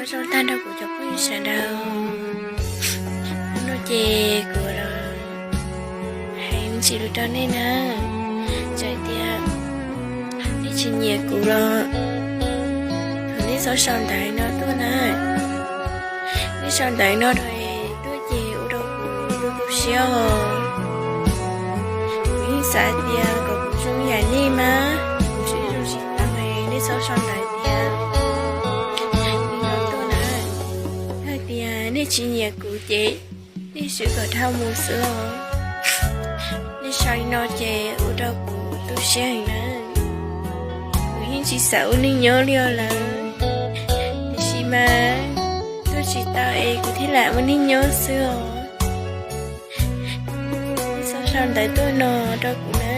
Zoo tag nrho kuv cov phooj ywg sawv daws, hnub no ces kuv los hais me ntsis lus rau nej na. Txawm tias nej tsis nyiam kuv los thov nej txhob sau ntawv no tuaj na. Nej sau ntawv no rau tuaj ces ua rau kuv tu tu siab os. Kuv yeej xav tias kom kuv zoo yam nej mas kuv tseem zoo tsis tau, nej txhob sau ntawv tias li no tuaj na. Yog tias nej tsis nyiam kuv ces nej swv kom dhau mus xwb os. Nej sau li no ces ua rau kuv tu siab heev na. Kuv yeej tsis xav ua neej nyob li os lawm, tiam sis mas tuaj tsis tau es kuv thiaj lam ua neej nyob xwb os. Nej txhob sau ntawv tuaj no rau kuv na.